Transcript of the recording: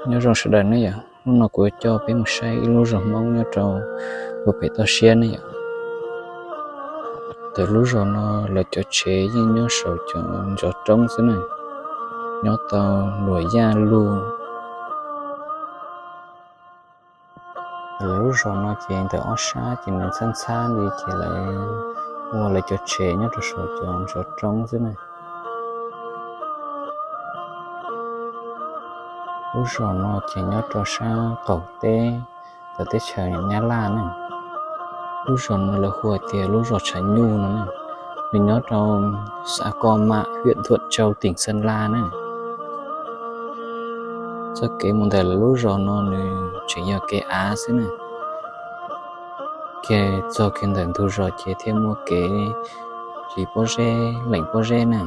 Nyob zoo sawv daws ne yom, hnub no kuv yuav coj peb mus saib ib lub zos Hmoob nyob rau puag pem toj siab ne yom. Ntawm lub zos no lawv cov tsev yeej nyob saum cov ntov roob xwb ne, nyob tau luam yaj lug. Lawv lub zos no ces ntawm ob sab ces nws ntxhab ntxhab li ces lawv ua lawv cov tsev nyob rau saum cov ntov roob xwb ne. Lub zos no ces nyob rau sab qaum teb, teb chaws Nyab Laj ne. Lub zos no lawv hu tias lub zos Tshav Nyuj no ne. Nws nyob rau xav Kos Mam, hwm Thuam Tsau, teem Xeeb Las ne. Txoj kev mus ntawm lawv lub zos no nws tseem yog kev av xwb ne. Ces txog kiag ntawm ntug zos ces thiaj muaj kev tsis pob zeb, leem pob zeb ne.